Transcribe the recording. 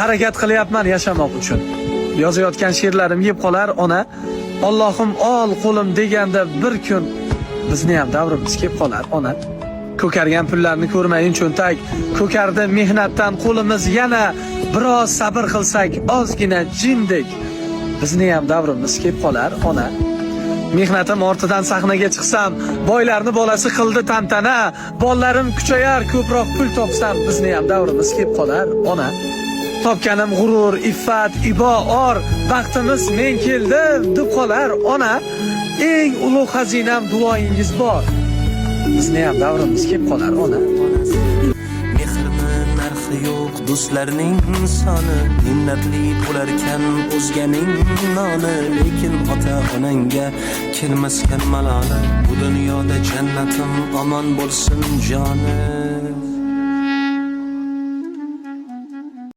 Harakat qilyapman yashamoq uchun. Yozayotgan she'rlarim yeb qolar ona. Allohim ol qo'lim deganda bir kun bizni ham davrimiz kelib qolar ona. Ko'kargan pullarni ko'rmayin cho'ntak, ko'kardi mehnatdan qo'limiz yana, biroz sabr qilsak ozgina jindek bizni ham davrimiz kelib qolar ona. Mehnatim ortidan sahnaga chiqsam, boylarni bolasi qildi tantana, bollarim kuchayar ko'proq pul topsam, bizni ham davrimiz kelib qolar ona. Topganim g'urur, iffat, ibo, or, baxtimiz men keldim deb qolar ona. Eng ulug' xazinam duoyingiz bor. Bizni ham davrimiz kelib qolar ona. Mehrni narxi yo'q, do'stlarning soni. Minnatli bo'larkan o'zganing noni, lekin ota onangga kelmaskan maloli. Bu dunyoda jannatim, omon bo'lsin joni.